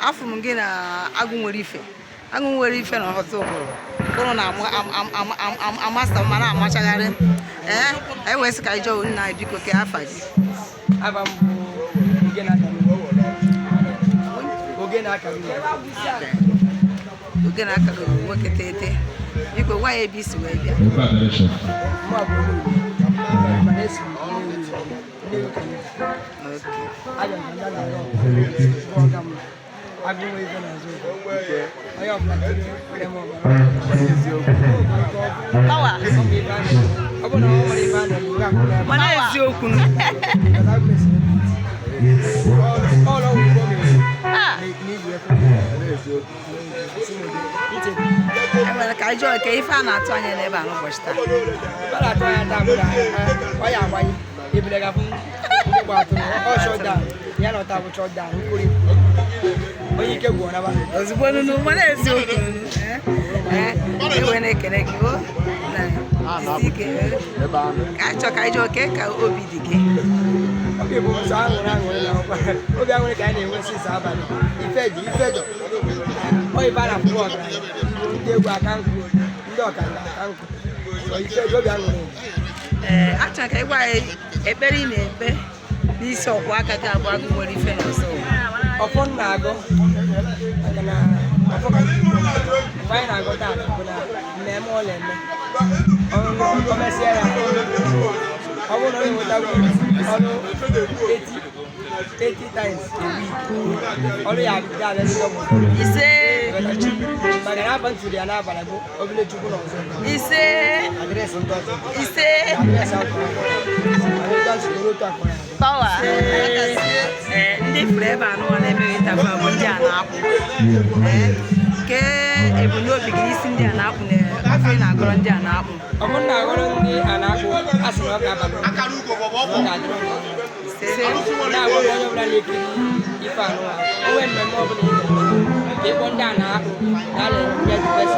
Afụ m gị na agụ nwere ife, agụ nwere ife na Ozubulu ụnụ na-amasa ma na-amachagharị. Ee, anyị wee sị ka anyị jụọ nna anyị, biko, ke afa gị? Aba m bụ Ogene Akara. Ogene Akara. Ogene Akara, nwoke tete, biko gwa ya ebe isi wee bịa. Mụ abụ onye Igbo. Mana esi m Nnewi. Nnewi ka m bi. Abịa m ka ndị a na-arụ ọgụ. Ọga m agụ nwe ife n'azụ. Onye ọbụla tiri eme ọbara. Power. Ọ bụ na ọ nwere ife a na-eme, iwe akwụkwọ ebe. Mana eziokwu. Because agụ mesịrị. Ọlọ wụ igbo mere n'igwe efe. Si n'oge. Ite. Enwere ka anyị jụọ ke ife a na-atụ anya n'ebe a n'ụbọchị taa? Ọ na-atụ anya taa bụ na ọ ya agbanye ebile ga-afụ ndị gba atụrụ ọ shutdown ya na ọta bụ shutdown nkuri onye ike gwụ ọnaba. Ozugbo nunu, mana eziokwu nunu. Ee, ewe na-ekele gị o na isi ike. Ka anyị chọọ ka anyị jụọ ke ka obi dị gị? Obi bụ nsọ aṅụrị aṅụrị na ọkwa obi aṅụrị ka anyị na-enwe since abalị. Ife dị ife jọ ọ ife a na-afụ ọgaranya, ndị egwu aka nkụ, ndị ọkanga aka nkụ. So ife dị obi aṅụrị. Ee, achọrọ ka ị gwa anyị ekpere ị na-ekpe n'isi ọkwa aka gị abụọ agụ nwere ife n'ọzọ. Ọfọ m na-agọ maka na ọfọ ka mgbe anyị na-agọ taa bụ na mmemme ọ na-eme ọrụ o mesịa ya, ọ bụrụ na ọ na-enweta ọrụ 80 80 times a week, ọrụ ya ga-abịa double. Ise. Maka na aba ntụrụ ya n'abalị bụ obele chukwu na ọzọ. Ise. Address ndị ọzọ. Ise. Address akwụkwọ ndị ọzọ otu akpọrọ ya. Power. Ee, ndị furu ebe a n'ụwa na-emeghị tafa bụ ndị a na-akwụ. Ee, ke ebumnobi gị n'isi ndị a na-akwụ na ofe ị na-agọrọ ndị a na-akwụ? Ọ bụrụ na aghọrọ ndị a na-akpụ, a sị na ọ ga-abalị ọ ga-adịrị ụlọ. Ise. Na-agwa onye ọbụla na-ekiri ife anụwa onwe mmemme ọbụla ị na-eme ka ịkpọ ndị a na-akpụ na a na-eme the best.